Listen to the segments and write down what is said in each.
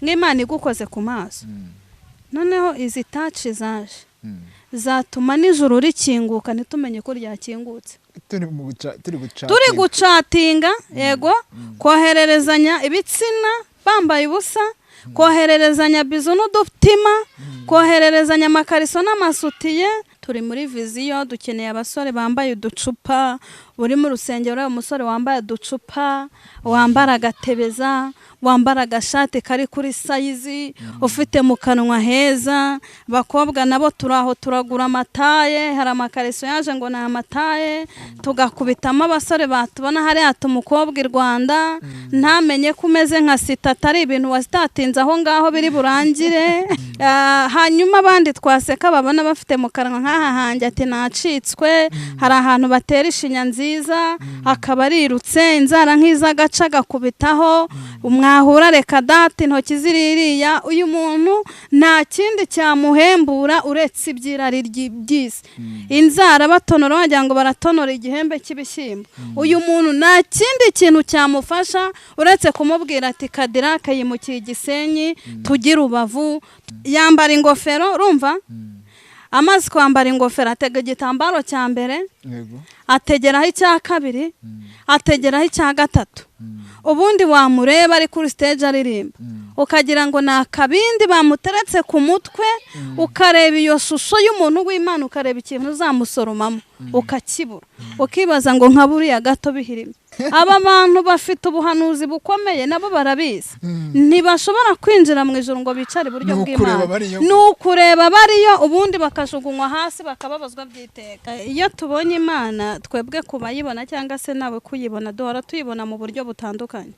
Nk'Imana igukoze ku maso, noneho izi touch zaje zatuma nijoro rikinguka ntitumenye ko ryakingutse. Turi gucatinga, yego, kohererezanya ibitsina bambaye ubusa, kohererezanya bizu n'udutima, kohererezanya amakariso n'amasutiye. Turi muri vision, dukeneye abasore bambaye uducupa. Uri mu rusengero, umusore wambaye uducupa, wambara agatebeza, wambara agashati kari kuri size, ufite mu kanwa heza. Abakobwa nabo turi aho turagura amataye, hari amakariso yaje ngo ni amataye, tugakubitamo abasore batubona hariya umukobwa i Rwanda ntamenye ko umeze nka sita, atari ibintu wasitatinze aho ngaho biri burangire. Hanyuma abandi twaseka babona bafite mu kanwa nk'aha hanjye ati nacitswe. Hari ahantu batera ishinya nziza, akaba arirutse inzara nk'iz'agaca agakubitaho, mwahura reka data intoki ziririya. Uyu muntu nta kindi cyamuhembura uretse iby'irari ry'isi. Inzara batonora wagira ngo baratonora igihembe cy'ibishyimbo. Uyu muntu nta kindi kintu cyamufasha uretse kumubwira ati Kadirake yimukiye Igisenyi, tujye Rubavu. Yambara ingofero, urumva amaze kwambara ingofero atega igitambaro cya mbere, ategeraho icya kabiri, ategeraho icya gatatu. Ubundi wamureba ari kuri stage aririmba ukagira ngo ni akabindi bamuteretse ku mutwe, ukareba iyo shusho y'umuntu w'Imana, ukareba ikintu uzamusoromamo ukakibura, ukibaza ngo nka buriya gato bihirimo. Aba bantu bafite ubuhanuzi bukomeye nabo barabizi, ntibashobora kwinjira mu ijoro ngo bicare iburyo bw'Imana, ni ukureba bariyo, ubundi bakajugunywa hasi bakababazwa by'iteka. Iyo tubonye Imana twebwe kubayibona cyangwa se nawe kuyibona, duhora tuyibona mu buryo butandukanye.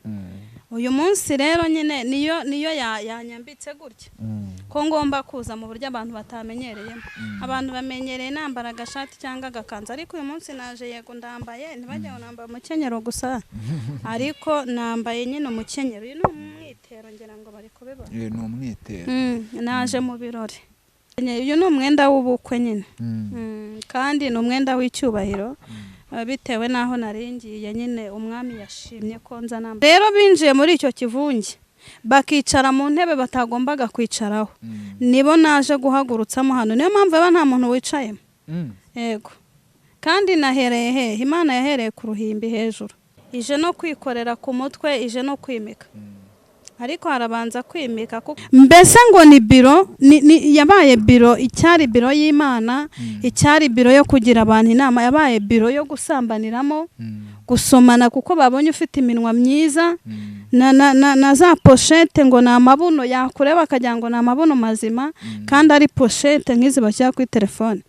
Uyu munsi rero nyine niyo yanyambitse gutya ko ngomba kuza mu buryo abantu batamenyereyemo. Abantu bamenyereye nambara agashati cyangwa agakanzu, ariko uyu munsi naje yego ndambaye, ntibajya ngo nambaye umukenyero gusa, ariko nambaye nyine umukenyero. Uyu ni umwitero, ngira ngo bari kubibona. Ni umwitero. Naje mu birori. Uyu ni umwenda w'ubukwe nyine, kandi ni umwenda w'icyubahiro bitewe n'aho naringiye nyine umwami yashimye ko nza namba. Rero binjiye muri icyo kivunge bakicara mu ntebe batagombaga kwicaraho, nibo naje guhagurutsamo hano. Niyo mpamvu aba nta muntu wicayemo. Yego, kandi nahereye hehe? Imana yahereye ku ruhimbi hejuru, ije no kwikorera ku mutwe, ije no kwimika, ariko harabanza kwimika. Mbese ngo ni biro, yabaye biro, icyari biro y'Imana, icyari biro yo kugira abantu inama, yabaye biro yo gusambaniramo, gusomana, kuko babonye ufite iminwa myiza na za pochette ngo ni amabuno, yakureba akagira ngo ni amabuno mazima, kandi ari pochette nk'izi bashyira kuri telefone.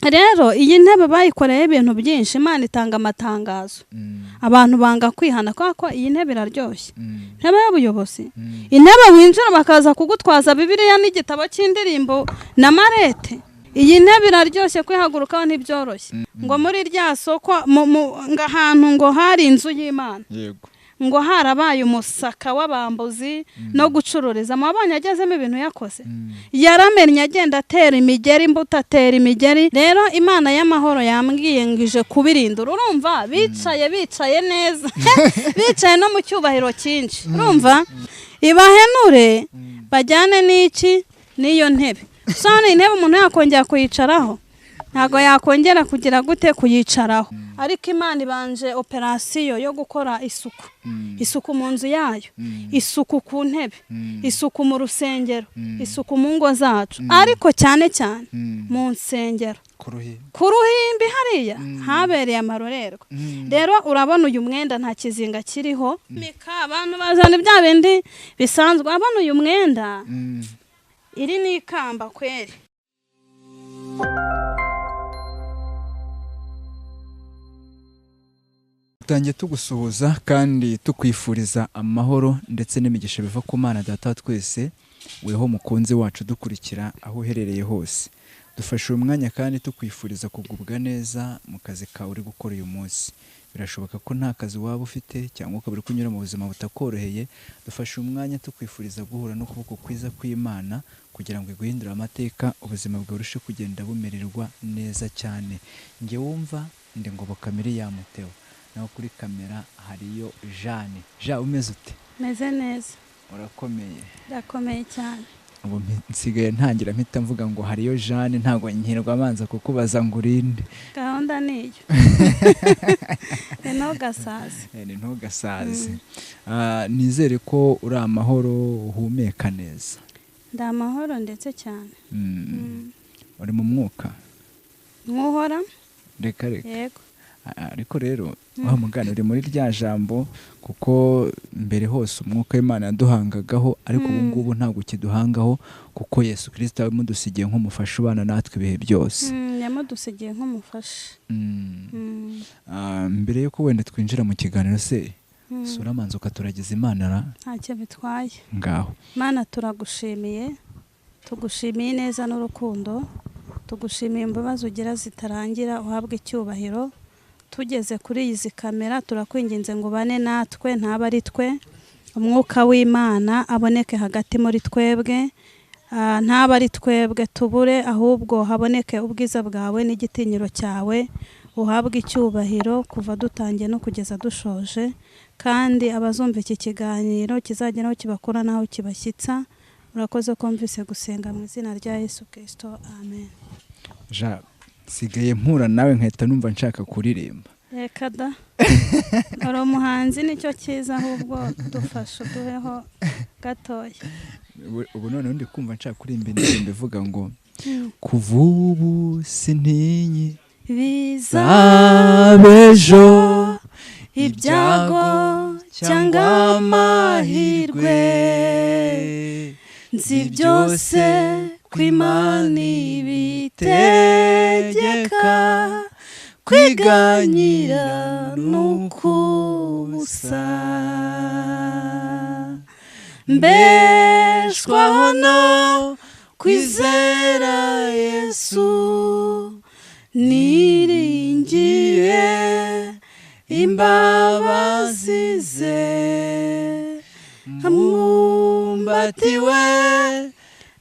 Rero iyi ntebe bayikoreye ibintu byinshi. Imana itanga amatangazo, abantu banga kwihana kubera ko iyi ntebe iraryoshye, intebe y'ubuyobozi, intebe winjira bakaza kugutwaza Bibiliya n'igitabo cy'indirimbo na marete. Iyi ntebe iraryoshye, kwihagurukaho ntibyoroshye. Ngo muri rya soko ngo ahantu ngo hari inzu y'Imana, ngo harabaye umusaka w'abambuzi no gucururiza. Mabonye agezemo ibintu yakoze, yaramennye agenda atera imigeri, imbuto atera imigeri. Rero Imana y'amahoro yambwiye ngo ije kubirindura. Urumva bicaye bicaye neza, bicaye no mu cyubahiro cyinshi, urumva ibahenure bajyane n'iki n'iyo ntebe. So intebe umuntu yakongera kuyicaraho, ntabwo yakongera kugira gute kuyicaraho. Ariko Imana ibanje operasiyo yo gukora isuku, isuku mu nzu yayo, isuku ku ntebe, isuku mu rusengero, isuku mu ngo zacu, ariko cyane cyane mu nsengero, ku ruhimbi hariya habereye amarorerwa. Rero urabona uyu mwenda nta kizinga kiriho, abantu bazana bya bindi bisanzwe. Urabona uyu mwenda, iri ni ikamba kweri. Tutangiye tugusuhuza kandi tukwifuriza amahoro ndetse n'imigisha biva ku Mana Data twese, weho mukunzi wacu dukurikira aho uherereye hose. Dufashe uyu mwanya kandi tukwifuriza kugubwa neza mu kazi kawe uri gukora uyu munsi. Birashoboka ko nta kazi waba ufite cyangwa ukaba uri kunyura mu buzima butakoroheye. Dufashe umwanya tukwifuriza guhura n'ukuboko kwiza kw'Imana kugira ngo iguhindure amateka, ubuzima bwawe burushe kugenda bumererwa neza cyane. Njye wumva ndi Ngoboka Miriam Theo, naho kuri kamera hariyo Jeanne. Ja, umeze ute? Meze neza. Urakomeye? Ndakomeye cyane. Ubu nsigaye ntangira mpita mvuga ngo hariyo Jeanne, ntabwo nkirwa abanza kukubaza ngo urinde. Gahunda niyo. Ni ntugasaze. Ni ntugasaze. Nizere ko uri amahoro, uhumeka neza. Ndi amahoro ndetse cyane. Uri mu mwuka? Nkuhora? Reka reka. Yego. Ariko rero wa mugani uri muri rya jambo, kuko mbere hose umwuka w'Imana yaduhangagaho, ariko ubu ngubu ntabwo ukiduhangaho, kuko Yesu Kristo yamudusigiye nk'umufasha ubana natwe ibihe byose. Yamudusigiye nk'umufasha. Mbere yuko wenda twinjira mu kiganiro se, sura manzi ukaturagiza Imana ra? Ntacyo bitwaye. Ngaho. Mana, turagushimiye, tugushimiye neza n'urukundo, tugushimiye imbabazi ugira zitarangira, uhabwe icyubahiro. Tugeze kuri izi kamera turakwinginze ngo bane natwe, ntaba ari twe, umwuka w'Imana aboneke hagati muri twebwe, ntaba ari twebwe tubure, ahubwo haboneke ubwiza bwawe n'igitinyiro cyawe, uhabwe icyubahiro kuva dutangiye no kugeza dushoje, kandi abazumva iki kiganiro kizagera aho kibakura n'aho kibashyitsa. Urakoze ko mvise gusenga mu izina rya Yesu Kristo, amen. Sigaye mpura nawe nkahita numva nshaka kuririmba. Reka da. Uri umuhanzi nicyo cyiza, ahubwo dufashe uduheho gatoya. Ubu none ndi kumva nshaka kuririmba indirimbo ivuga ngo kuva ubu sintinye bizabejo, ibyago cyangwa amahirwe, nzi byose ko Imana ibitegeka, kwiganyira n'ukubusa, mbeshwaho no kwizera Yesu, niringiye imbabazi ze, mbumbatiwe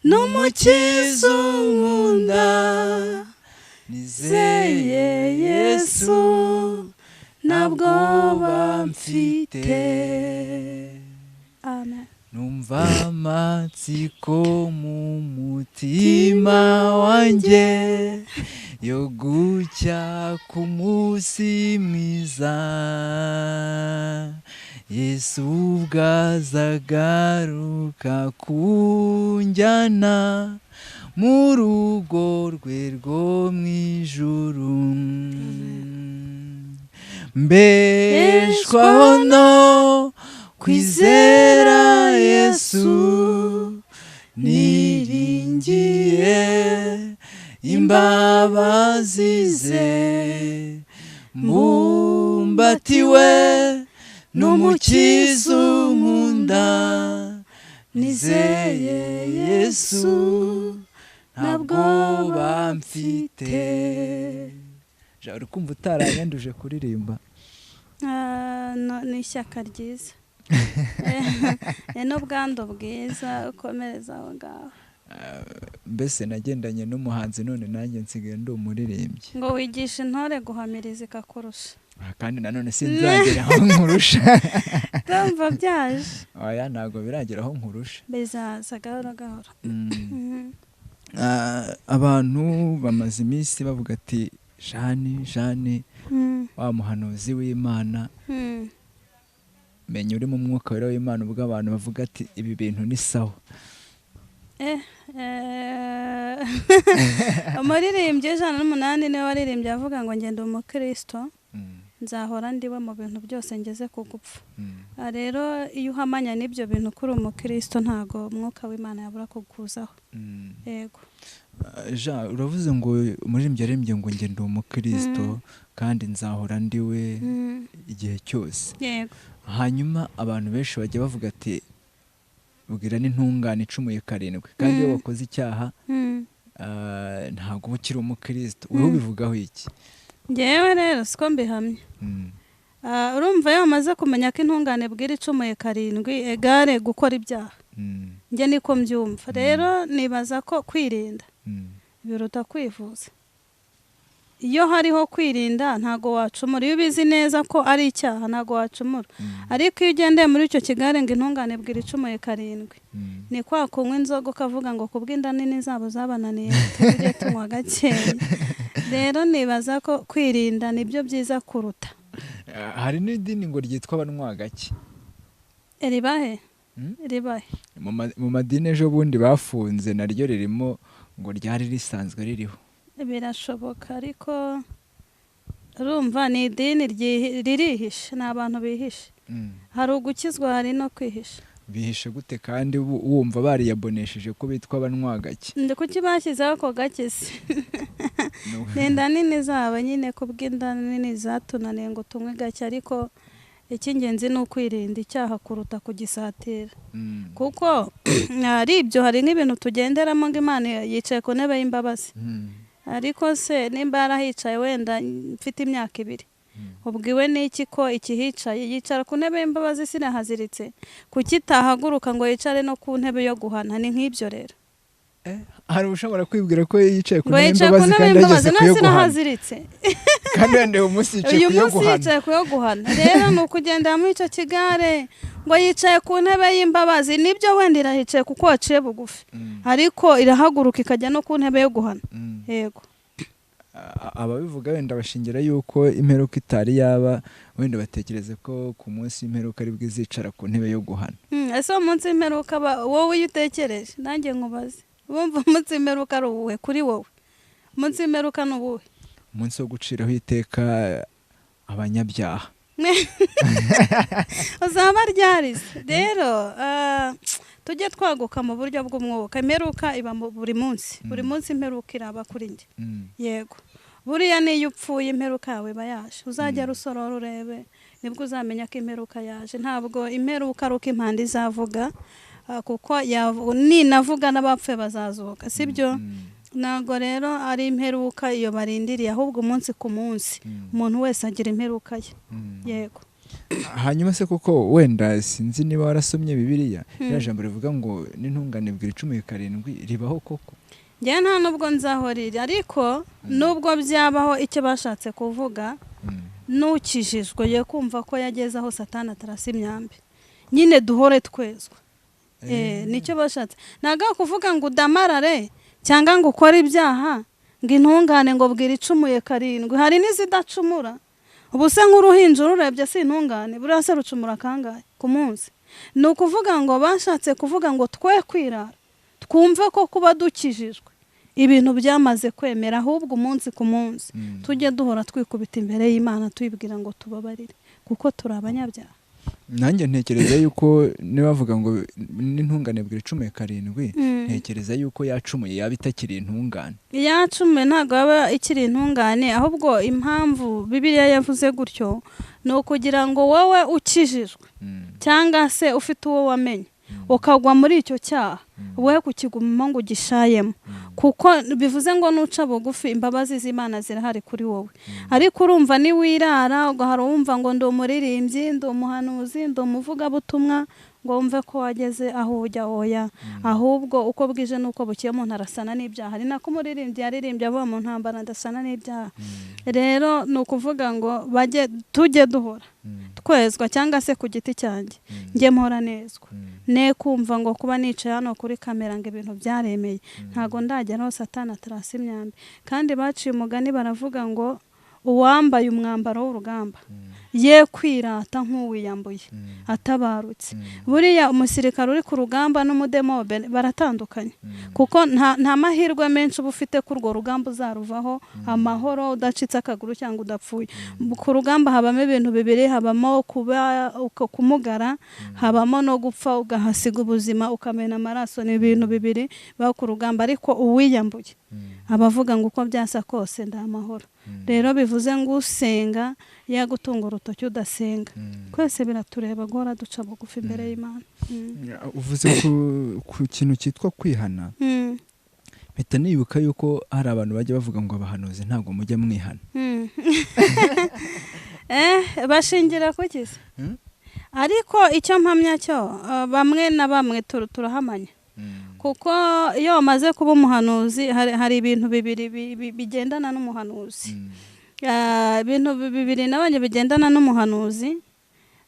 n'umukiza unkunda, nizeye Yesu ntabwo bamfite. Amen. Numva amatsiko mu mutima wanjye yo gucya ku munsi mwiza, Yesu ubwo azagaruka kunjyana mu rugo rwe rwo mu ijuru. Mbeshwaho no kwizera Yesu, niringiye imbabazi ze, mbumbatiwe n'umukiza unkunda, nizeye Yesu ntabwo bamfite. Uri kumva utaranyanduje kuririmba? Ni ishyaka ryiza n'ubwandu bwiza, ukomereza aho ngaho. Mbese nagendanye n'umuhanzi none nanjye nsigaye ndi umuririmbyi. Ngo wigisha intore guhamiriza ikakurusha. Kandi nanone sinzagera aho nkurusha. Ndumva byaje. Oya, ntabwo biragera aho nkurusha. Bizaza gahoro gahoro. Abantu bamaze iminsi bavuga ati Jeanne, Jeanne, wa muhanuzi w'Imana, menya uri mu mwuka wera w'Imana, ubwo abantu bavuga ati ibi bintu ni sawa. Umuririmbyi 108 niwe waririmbye avuga ngo ngenda umukristo, nzahora ndiwe mu bintu byose ngeze ku gupfa. Rero iyo uhamanya n'ibyo bintu kuri umukristo, ntago umwuka w'Imana yabura kukuzaho. Yego. Jean, uravuze ngo umuririmbyi yaririmbye ngo ngenda umukristo kandi nzahora ndiwe igihe cyose. Yego. Hanyuma abantu benshi bajya bavuga ati bwira n'intungane icumuye 7, kandi iyo wakoze icyaha ntabwo uba ukiri umukristo. Wowe ubivugaho iki? Njyewe rero siko mbihamya. Urumva iyo umaze kumenya ko intungane bwira icumuye 7 egare gukora ibyaha. Njye niko mbyumva. Rero nibaza ko kwirinda biruta kwivuza. Iyo hariho kwirinda ntago wacumura. Iyo ubizi neza ko ari icyaha ntago wacumura. Ariko iyo ugendeye muri icyo kigare ngo intungane bwira icumuye 7, ni kwa kunywa inzoga ukavuga ngo kubw'inda nini zabo zabananiye tujye tunywa gakeya. Rero nibaza ko kwirinda nibyo byiza kuruta. Hari n'idini ngo ryitwa abanywa gake. Ribahe? Ribahe. Mu madini ejo bundi bafunze naryo ririmo ngo ryari risanzwe ririho. Birashoboka, ariko urumva ni idini ririhishe, ni abantu bihishe. Hari ugukizwa hari no kwihisha. Bihishe gute kandi wumva bariyabonesheje ko bitwa abanywa gake? Ndi kuki bashyizeho ako gake se? N'inda nini zabo nyine, kubw'inda nini zatunaniye ngo tunywe gake, ariko icy'ingenzi ni ukwirinda icyaha kuruta kugisatira. Kuko hari ibyo, hari nk'ibintu tugenderamo ngo Imana yicaye ku ntebe y'imbabazi. Ariko se nimba yarahicaye wenda mfite imyaka 2, ubwiwe n'iki ko ikihicaye yicara ku ntebe y'imbabazi sinahaziritse, kuki itahaguruka ngo yicare no ku ntebe yo guhana? Ni nk'ibyo rero. Hari ushobora kwibwira ko yicaye ku ntebe y'imbabazi kandi ageze ku yo guhana, kandi wenda uyu munsi yicaye ku yo guhana. Rero ni ukugendera muri icyo kigare ngo yicaye ku ntebe y'imbabazi, nibyo wenda irahicaye kuko waciye bugufi, ariko irahaguruka ikajya no ku ntebe yo guhana. Yego. Ababivuga wenda bashingira yuko imperuka itari yaba, wenda batekereza ko ku munsi w'imperuka ari bwizicara ku ntebe yo guhana. Ese umunsi w'imperuka wowe iyo utekereje, nanjye nkubaze, wumva umunsi w'imperuka ari uwuhe kuri wowe? Umunsi w'imperuka ni uwuhe? Umunsi wo guciraho iteka abanyabyaha. Uzaba ryarize. Rero tujye twaguka mu buryo bw'umwuka. Imperuka iba buri munsi, buri munsi imperuka iraba kuri njye. Yego. Buriya niyo upfuye imperuka yawe iba yaje. Uzajya rusororo urebe, nibwo uzamenya ko imperuka yaje. Ntabwo imperuka ari uko impanda izavuga, kuko ninavuga n'abapfuye bazazuka, sibyo? Ntabwo rero ari imperuka iyo barindiriye, ahubwo umunsi ku munsi umuntu wese agira imperuka ye. Yego. Hanyuma se kuko wenda sinzi niba warasomye Bibiliya, iriya jambo rivuga ngo n'intungane bwira 17 ribaho koko? Njye nta nubwo nzaho riri, ariko nubwo byabaho icyo bashatse kuvuga, nukijijwe ye kumva ko yageze aho Satani atarasa imyambi, nyine duhore twezwa. Nicyo bashatse. Ntago kuvuga ngo udamarare cyangwa ngo ukore ibyaha ngo intungane ngo bwira icumuye 7, hari n'izidacumura. Ubu se nk'uruhinja ururebye si intungane, buriya se rucumura kangahe ku munsi? Ni ukuvuga ngo bashatse kuvuga ngo twe kwirara, twumve ko kuba dukijijwe ibintu byamaze kwemera, ahubwo umunsi ku munsi tujye duhora twikubita imbere y'Imana tuyibwira ngo tubabarire kuko turi abanyabyaha. Nanjye ntekereza yuko nibavuga ngo n'intungane bwira 17, ntekereza yuko yacumuye yaba itakiri intungane. Yacumuye ntabwo yaba ikiri intungane, ahubwo impamvu Bibiliya yavuze gutyo ni ukugira ngo wowe ukijijwe cyangwa se ufite uwo wamenye ukagwa muri icyo cyaha, wowe kukigumamo ngo ugishayemo, kuko bivuze ngo nuca bugufi imbabazi z'Imana zirahari kuri wowe. Ariko urumva ni wirara ugahara wumva ngo ndi umuririmbyi, ndi umuhanuzi, ndi umuvugabutumwa, ngo wumve ko wageze aho ujya, oya. Ahubwo uko bwije nuko bukeye umuntu arasana n'ibyaha. Ari nako umuririmbyi yaririmbye avuga mu ntambara ndasana n'ibyaha. Rero ni ukuvuga ngo bajye tujye duhora twezwa, cyangwa se ku giti cyanjye njye mpora nezwa, ne kumva ngo kuba nicaye hano kuri kamera ngo ibintu byaremeye, ntago ndagera aho Satani atarasa imyambi. Kandi baciye umugani baravuga ngo uwambaye umwambaro w'urugamba ye kwirata nk'uwiyambuye atabarutse. Buriya umusirikare uri ku rugamba n'umudemobe baratandukanye, kuko nta mahirwe menshi uba ufite ko urwo rugamba uzaruvaho amahoro udacitse akaguru cyangwa udapfuye. Ku rugamba habamo ibintu bibiri, habamo kuba kumugara, habamo no gupfa ugahasiga ubuzima ukamena amaraso. Ni ibintu bibiri biba ku rugamba, ariko uwiyambuye abavuga ngo uko byasa kose ndamahoro. Rero bivuze ngo usenga yagutunga urutoki udasenga, twese biratureba guhora duca bugufi imbere y'Imana. Uvuze ku kintu cyitwa kwihana, mpita nibuka yuko hari abantu bajya bavuga ngo abahanuzi ntabwo mujya mwihana. Bashingira ku ki se? Ariko icyo mpamya cyo bamwe na bamwe turahamanya. Kuko iyo wamaze kuba umuhanuzi hari ibintu bibiri bigendana n'umuhanuzi. Ibintu bibiri nabonye bigendana n'umuhanuzi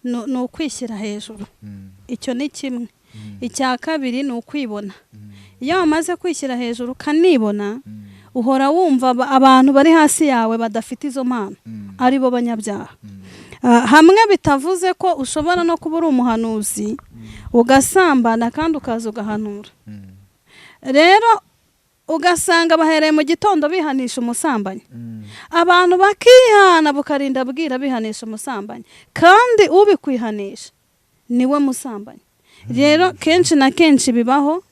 ni ukwishyira hejuru. Icyo ni kimwe. Icya kabiri ni ukwibona. Iyo wamaze kwishyira hejuru ukanibona, uhora wumva abantu bari hasi yawe badafite izo mpano ari bo banyabyaha. Hamwe bitavuze ko ushobora no kuba uri umuhanuzi ugasambana kandi ukaza ugahanura. Rero ugasanga bahereye mu gitondo bihanisha umusambanyi, abantu bakihana bukarinda bwira bihanisha umusambanyi, kandi ubikwihanisha niwe musambanyi. Rero kenshi na kenshi bibaho,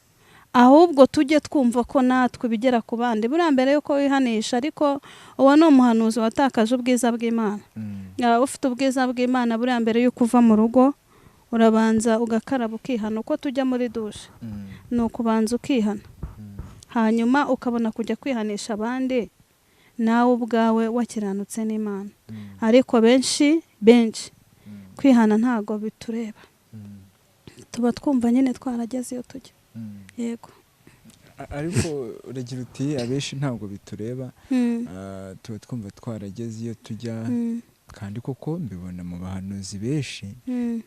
ahubwo tujye twumva ko natwe bigera ku bandi. Buriya mbere yuko wihanisha, ariko uwo ni umuhanuzi watakaje ubwiza bw'Imana. Ufite ubwiza bw'Imana, buriya mbere yuko uva mu rugo urabanza ugakaraba ukihana. Uko tujya muri dushe ni ukubanza ukihana, hanyuma ukabona kujya kwihanisha abandi, nawe ubwawe wakiranutse n'Imana. Ariko benshi benshi kwihana ntago bitureba, tuba twumva nyine twarageze iyo tujya. Yego. Ariko uragira uti abenshi ntabwo bitureba, tuba twumva twarageze iyo tujya. Kandi koko mbibona mu bahanuzi benshi,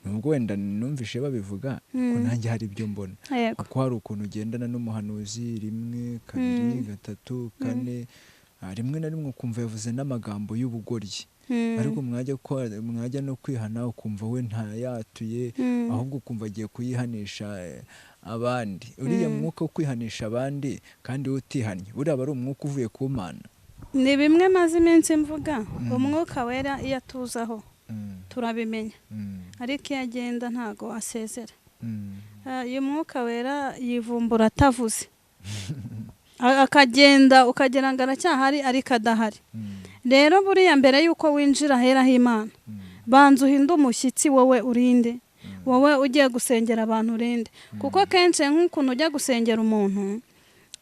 nubwo wenda numvishe babivuga, ko nanjye hari ibyo mbona. Kuko hari ukuntu ugendana n'umuhanuzi rimwe, kabiri, gatatu, kane, rimwe na rimwe ukumva yavuze n'amagambo y'ubugoryi, ariko mwajya no kwihana ukumva we ntayatuye, ahubwo ukumva agiye kuyihanisha abandi. Uriya mwuka wo kwihanisha abandi kandi utihannye, buriya aba ari umwuka uvuye ku Mana. Ni bimwe maze iminsi mvuga, umwuka wera iyo atuzaho turabimenya, ariko iyo agenda ntago asezera. Uyu mwuka wera yivumbura atavuze, akagenda ukagira ngo aracyahari ariko adahari. Rero buriya mbere yuko winjira ahera h'Imana, banza uhinde umushyitsi, wowe urinde, wowe ugiye gusengera abantu urinde. Kuko kenshi nk'ukuntu ujya gusengera umuntu,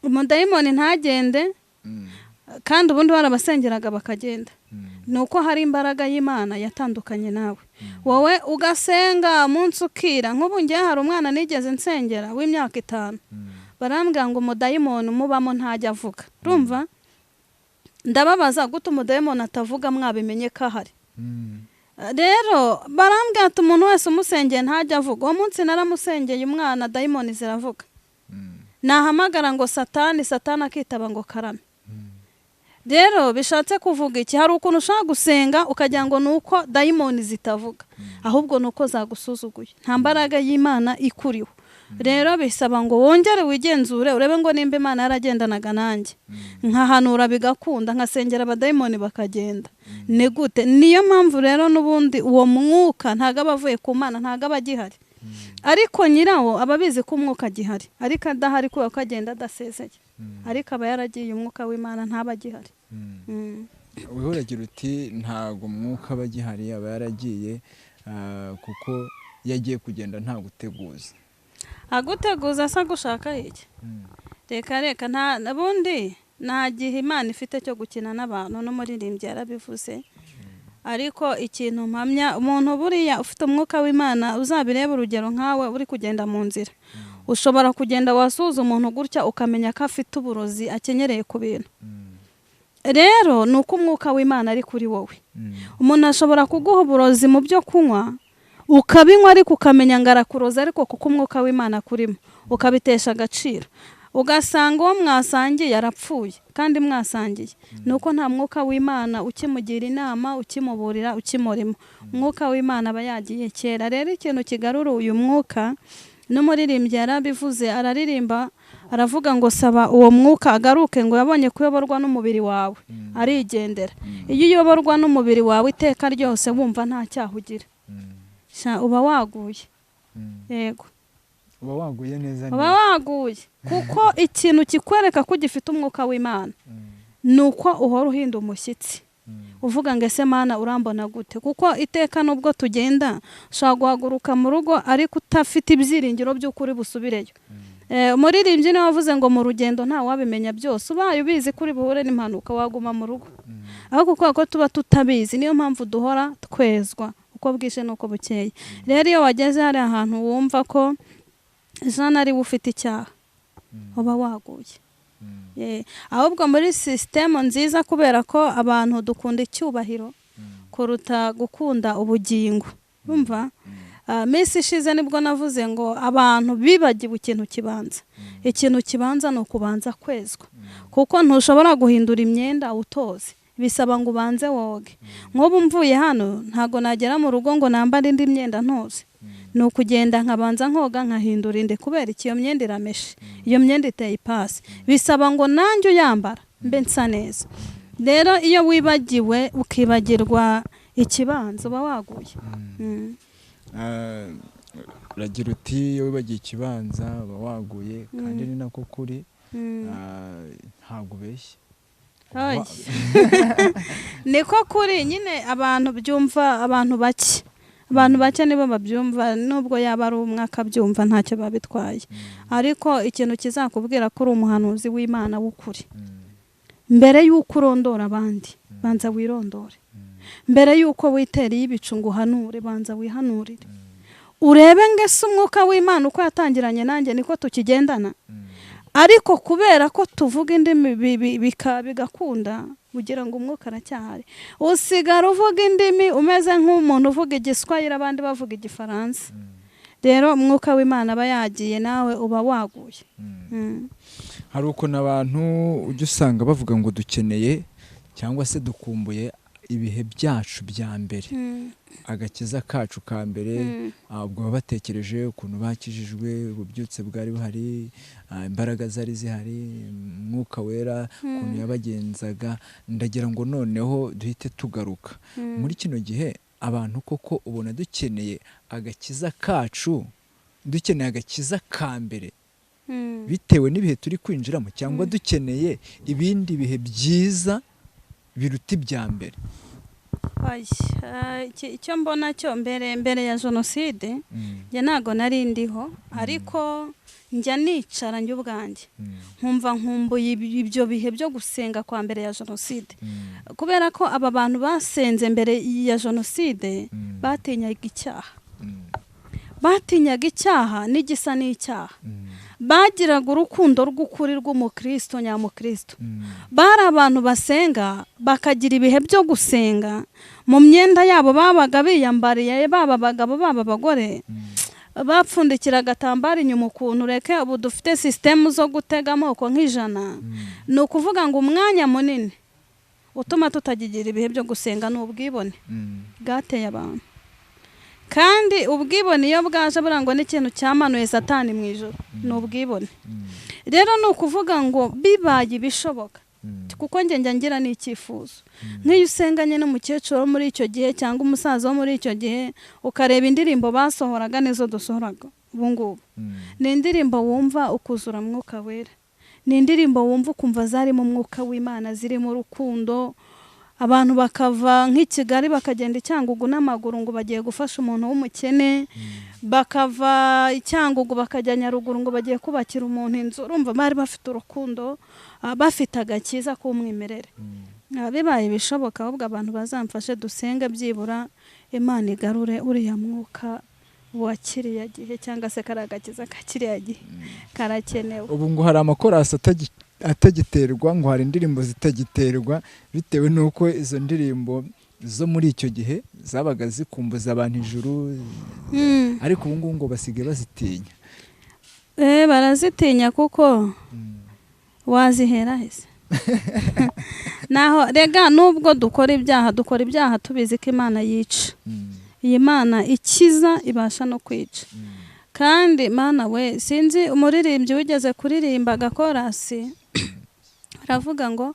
umudayimoni ntagende, kandi ubundi barabasengeraga bakagenda, nuko hari imbaraga y'Imana yatandukanye nawe. Wowe ugasenga umunsi ukira. Nk'ubu ngiye hari umwana nigeze nsengera w'imyaka 5, barambwira ngo umudayimoni umubamo ntajya avuga. Urumva, ndababaza gute umudayimoni atavuga mwabimenye ko ahari? Rero barambwira ati umuntu wese umusengeye ntajya avuga. Uwo munsi naramusengeye umwana, dayimoni ziravuga. Nahamagara ngo Satani, Satani akitaba ngo karame. Rero bishatse kuvuga iki? Hari ukuntu ushaka gusenga ukagira ngo nuko dayimoni zitavuga, ahubwo nuko zagusuzuguye, nta mbaraga y'Imana ikuriho. Rero bisaba ngo wongere wigenzure, urebe ngo nimba Imana yaragendanaga nanjye, nkahanura bigakunda, nkasengera abadayimoni bakagenda. Ni gute? Niyo mpamvu rero n'ubundi uwo mwuka ntago aba avuye ku Mana, ntago aba agihari, ariko nyirawo aba abizi ko umwuka agihari, ariko adahari kubera ko agenda adasezeye, ariko aba yaragiye, umwuka w'Imana ntaba agihari. Uragira uti ntago umwuka aba agihari, aba yaragiye, kuko yagiye kugenda nta guteguza. Aguteguza asa gushaka iki? Reka reka, nta bundi nta gihe Imana ifite cyo gukina n'abantu, n'umuririmbyi yarabivuze. Ariko ikintu mpamya, umuntu buriya ufite umwuka w'Imana, uzabireba urugero nkawe uri kugenda mu nzira, ushobora kugenda wasuza umuntu gutya ukamenya ko afite uburozi akenyereye ku bintu. Rero ni uko umwuka w'Imana ari kuri wowe. Umuntu ashobora kuguha uburozi mu byo kunywa ukabinywa, ariko ukamenya ngo arakuroza, ariko kuko umwuka w'Imana kurimo ukabitesha agaciro, ugasanga uwo mwasangiye arapfuye kandi mwasangiye. Nuko nta mwuka w'Imana ukimugira inama, ukimuburira, ukimurimo. Umwuka w'Imana aba yagiye kera. Rero ikintu kigarura uyu mwuka, n'umuririmbyi yarabivuze, araririmba aravuga ngo saba uwo mwuka agaruke, ngo yabonye kuyoborwa n'umubiri wawe arigendera. Iyo uyoborwa n'umubiri wawe iteka ryose wumva nta cyaha ugira, uba waguye. Yego, uba waguye neza, uba waguye. Kuko ikintu kikwereka ko ugifite umwuka w'Imana ni uko uhora uhinda umushyitsi, uvuga ngo ese Mana urambona gute? Kuko iteka nubwo tugenda, ushobora guhaguruka mu rugo ariko utafite ibyiringiro by'ukuri busubireyo. Umuririmbyi niwe wavuze ngo mu rugendo nta wabimenya byose, ubaye ubizi kuri buhure n'impanuka waguma mu rugo. Ariko kubera ko tuba tutabizi, niyo mpamvu duhora twezwa uko bwije n'uko bukeye. Rero iyo wageze hari ahantu wumva ko Jean ari we ufite icyaha, Uba waguye. Ahubwo muri sisitemu nziza, kubera ko abantu dukunda icyubahiro kuruta gukunda ubugingo. Urumva? Minsi ishize nibwo navuze ngo abantu bibagiwe ikintu kibanza. Ikintu kibanza ni ukubanza kwezwa, kuko ntushobora guhindura imyenda utoze, bisaba ngo ubanze woge. Nk'ubu mvuye hano ntago nagera mu rugo ngo nambare indi myenda ntoze, ni ukugenda nkabanza nkoga nkahindura indi, kubera iki? Iyo myenda irameshe, iyo myenda iteye ipasi, bisaba ngo nanjye uyambara mbe nsa neza. Rero iyo wibagiwe ukibagirwa ikibanza uba waguye. Uragira uti iyo wibagiwe ikibanza uba waguye, kandi ni nako kuri, ntabwo ubeshya. Niko kuri nyine, abantu byumva, abantu bake, abantu bake nibo babyumva, nubwo yaba ari umwe akabyumva ntacyo babitwaye. Ariko ikintu kizakubwira ko uri umuhanuzi w'Imana w'ukuri, mbere y'uko urondora abandi banza wirondore, mbere y'uko witereye ibicu ngo uhanure banza wihanurire, urebe ngo ese umwuka w'Imana uko yatangiranye nanjye niko tukigendana. Ariko kubera ko tuvuga indimi bigakunda, ugira ngo umwuka aracyahari, usigara uvuga indimi umeze nk'umuntu uvuga igiswahili abandi bavuga igifaransa. Rero umwuka w'Imana aba yagiye, nawe uba waguye. Hari ukuntu abantu ujya usanga bavuga ngo dukeneye cyangwa se dukumbuye ibihe byacu bya mbere, agakiza kacu ka mbere. Ubwo baba batekereje ukuntu bakijijwe, ububyutse bwari buhari, imbaraga zari zihari, umwuka wera ukuntu yabagenzaga. Ndagira ngo noneho duhite tugaruka muri kino gihe, abantu koko ubona dukeneye agakiza kacu, dukeneye agakiza ka mbere bitewe n'ibihe turi kwinjiramo, cyangwa dukeneye ibindi bihe byiza biruta ibya mbere? Icyo mbona cyo mbere ya jenoside njye ntago nari ndiho, ariko njya nicara njye ubwanjye nkumva nkumbuye ibyo bihe byo gusenga kwa mbere ya jenoside, kubera ko aba bantu basenze mbere ya jenoside batinyaga icyaha, batinyaga icyaha n'igisa n'icyaha, bagiraga urukundo rw'ukuri rw'umukristo nyamukristo. Bari abantu basenga bakagira ibihe byo gusenga, mu myenda yabo babaga biyambariye, baba abagabo baba abagore, bapfundikira agatambaro inyuma ukuntu. Reke ubu dufite sisitemu zo gutega amoko nk'ijana. Ni ukuvuga ngo umwanya munini utuma tutagigira ibihe byo gusenga ni ubwibone bwateye abantu. Kandi ubwibone iyo bwaje burangwa n'ikintu cyamanuye Satani mu ijuru, ni ubwibone. Rero ni ukuvuga ngo bibaye ibishoboka, kuko njye njya ngira n'icyifuzo, nk'iyo usenganye n'umukecuru wo muri icyo gihe cyangwa umusaza wo muri icyo gihe, ukareba indirimbo basohoraga n'izo dusohoraga ubu ngubu, ni indirimbo wumva ukuzura mwuka wera, ni indirimbo wumva ukumva zarimo umwuka w'Imana, zirimo urukundo. Abantu bakava nk'i Kigali bakagenda i Cyangugu n'amaguru ngo bagiye gufasha umuntu w'umukene, bakava i Cyangugu bakajya Nyaruguru ngo bagiye kubakira umuntu inzu. Urumva bari bafite urukundo, bafite agakiza k'umwimerere. Bibaye ibishoboka ahubwo abantu bazamfashe dusenge, byibura Imana igarure uriya mwuka wa kiriya gihe, cyangwa se kariya gakiza ka kiriya gihe karakenewe. Ubu ngo hari amakorasi atagiterwa, ngo hari indirimbo zitagiterwa bitewe n'uko izo ndirimbo zo muri icyo gihe zabaga zikumbuza abantu ijuru, ariko ubu ngubu ngo basigaye bazitinya. Barazitinya kuko wazihera hese. Naho rega nubwo dukora ibyaha, dukora ibyaha tubizi ko Imana yica. Iyi Mana ikiza ibasha no kwica. Kandi Mana we, sinzi umuririmbyi wigeze kuririmba agakorasi aravuga ngo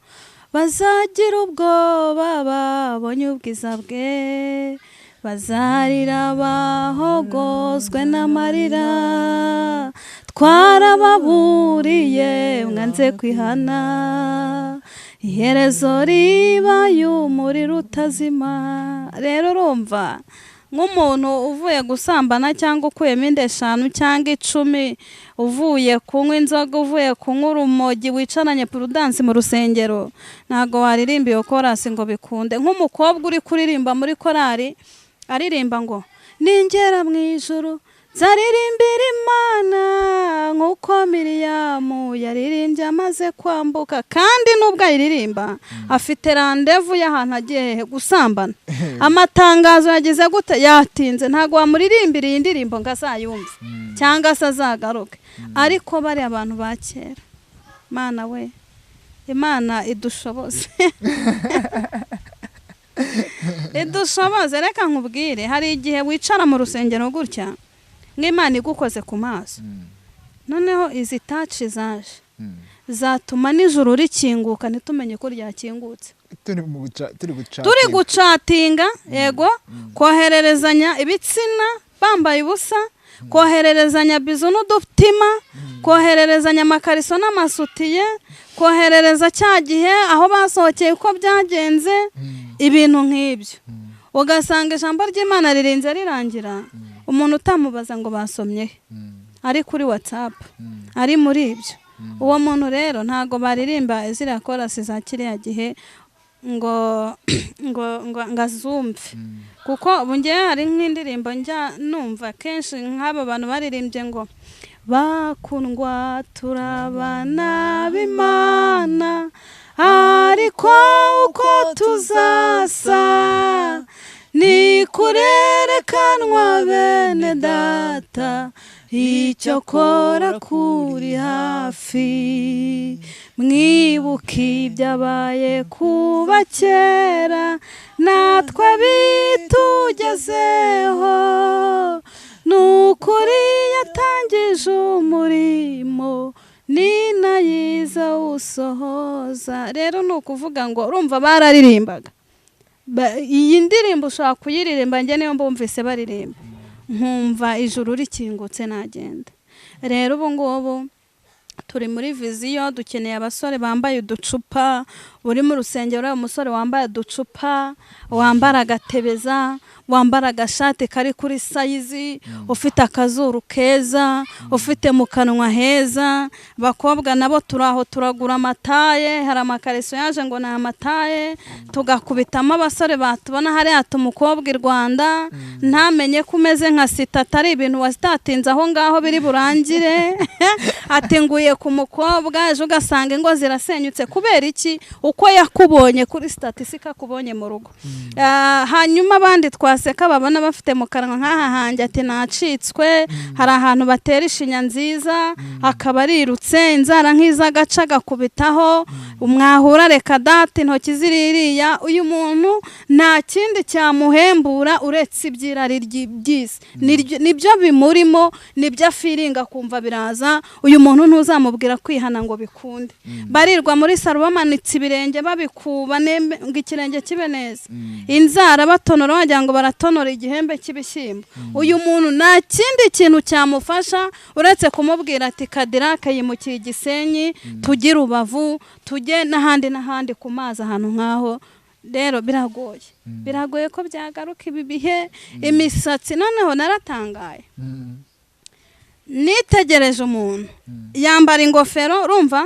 bazagira ubwoba babonye ubwiza bwe, bazarira bahogozwe n'amarira, twarababuriye mwanze kwihana, iherezo ribaye umuriro utazima. Rero urumva nk'umuntu uvuye gusambana cyangwa ukuyemo inda 5 cyangwa 10, uvuye kunywa inzoga, uvuye kunywa urumogi, wicaranye Prudence mu rusengero, ntago waririmba iyo korasi ngo bikunde. Nk'umukobwa uri kuririmba muri korari aririmba ngo ningera mu ijuru Nzaririmbira Imana nk'uko Miriyamu yaririmbye amaze kwambuka. Kandi nubwo ayiririmba afite randevu y'ahantu agiye gusambana. Amatangazo yagize gute? Yatinze. Ntabwo wamuririmbira iyi ndirimbo ngo azayumve cyangwa se azagaruke. Ariko bari abantu ba kera, Mana we, Imana idushoboze idushoboze. Reka nkubwire, hari igihe wicara mu rusengero gutya nk'Imana igukoze ku maso, noneho izi touch zaje zatuma n'ijuru rikinguka ntitumenye ko ryakingutse. Turi Turi gucatinga, yego, kohererezanya ibitsina bambaye ubusa, kohererezanya bizu n'udutima, kohererezanya amakariso n'amasutiye, koherereza cya gihe aho basohokeye uko byagenze, ibintu nk'ibyo. Ugasanga ijambo ry'Imana ririnze rirangira umuntu utamubaza ngo basomye he, ari kuri WhatsApp, ari muri ibyo. Uwo muntu rero ntago baririmba ziriya korasi za kiriya gihe ngo ngo ngo ngo azumve, kuko ubu ngewe hari nk'indirimbo njya numva kenshi nk'aba bantu baririmbye ngo bakundwa turabana b'Imana, ariko uko tuzasa ni kurerekanwa bene data, icyo kora kuri hafi, mwibuke ibyabaye kuba kera, natwe bitugezeho, nukuri yatangije umurimo ni nayiza usohoza. Rero ni ukuvuga ngo urumva bararirimbaga iyi ndirimbo ushobora kuyiririmba, njye niyo mbumvise baririmba nkumva ijuru rikingutse nagenda. Rero ubu ngubu turi muri vision, dukeneye abasore bambaye uducupa. Uri mu rusengero umusore wambaye uducupa, wambara agatebeza, wambara agashati kari kuri size, ufite akazuru keza, ufite mu kanwa heza. Abakobwa nabo turi aho turagura amataye, hari amakariso yaje ngo ni amataye, tugakubitamo abasore batubona hariya umukobwa i Rwanda ntamenye ko umeze nka sita, atari ibintu wasitatinze aho ngaho biri burangire. Ati nguye ku mukobwa, ejo ugasanga ingo zirasenyutse. Kubera iki? Uko yakubonye kuri status akubonye mu rugo. Hanyuma abandi twaseka babona bafite mu kanwa nk'aha hanjye, ati nacitswe. Hari ahantu batera ishinya nziza, akaba arirutse inzara nk'iz'agaca agakubitaho, mwahura reka data intoki ziririya. Uyu muntu nta kindi cyamuhembura uretse iby'irari ry'isi, nibyo bimurimo, nibyo afiringa akumva biraza. Uyu muntu ntuzamubwira kwihana ngo bikunde. Barirwa muri saro bamanitse ibirenge babikuba ngo ikirenge kibe neza, inzara batonora wagira ngo baratonora igihembe cy'ibishyimbo. Uyu muntu nta kindi kintu cyamufasha uretse kumubwira ati Kadirake yimukiye Igisenyi, tujye Rubavu, tujye n'ahandi n'ahandi ku mazi, ahantu nk'aho. Rero biragoye, biragoye ko byagaruka ibi bihe. Imisatsi noneho naratangaye, nitegereje umuntu yambara ingofero, urumva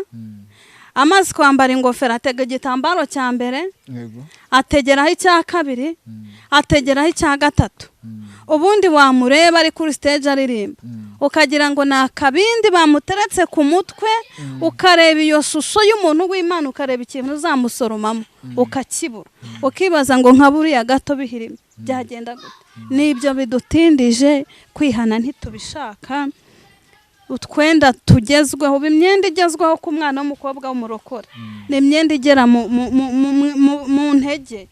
amaze kwambara ingofero atega igitambaro cya mbere, ategeraho icya kabiri, ategeraho icya gatatu. Ubundi wamureba ari kuri stage aririmba ukagira ngo ni akabindi bamuteretse ku mutwe, ukareba iyo shusho y'umuntu w'Imana, ukareba ikintu uzamusoromamo ukakibura, ukibaza ngo nka buriya gato bihirimo byagenda gute. Nibyo bidutindije kwihana, ntitubishaka. Utwenda tugezweho, imyenda igezweho ku mwana w'umukobwa w'umurokore ni imyenda igera mu ntege,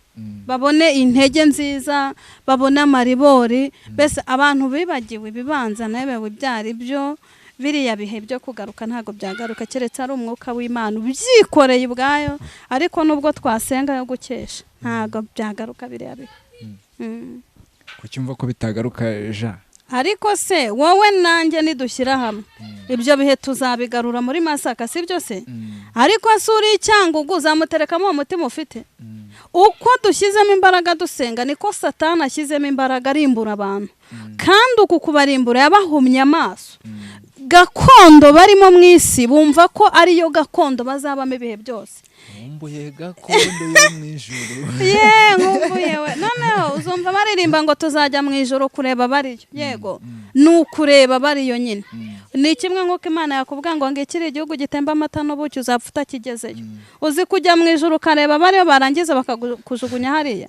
babone intege nziza, babone amaribori. Mbese abantu bibagiwe ibibanza nawe byari byo. Biriya bihe byo kugaruka ntabwo byagaruka keretse ari umwuka w'Imana ubyikoreye ubwayo, ariko nubwo twasenga yo gukesha ntabwo byagaruka biriya bihe. Kucyumva ko bitagaruka ja? Ariko se wowe nanjye nidushyira hamwe ibyo bihe tuzabigarura muri Masaka, si byo se? Ariko se uri Icyangugu uzamuterekamo uwo mutima ufite? Uko dushyizemo imbaraga dusenga niko Satani ashyizemo imbaraga arimbura abantu, kandi uku kubarimbura yabahumye amaso. Gakondo barimo mu isi bumva ko ariyo gakondo bazabamo ibihe byose. Nkumbuye gakondo yo mu ijuru. Ye, nkumbuye we. Noneho uzumva baririmba ngo tuzajya mu ijuru kureba bariyo. Yego, ni ukureba bariyo nyine. Ni kimwe nk'uko Imana yakubwira ngo ngikiri igihugu gitemba amata n'ubuki, uzapfa utakigezeyo. Uzi kujya mu ijuru ukareba bariyo, barangiza bakakujugunya hariya.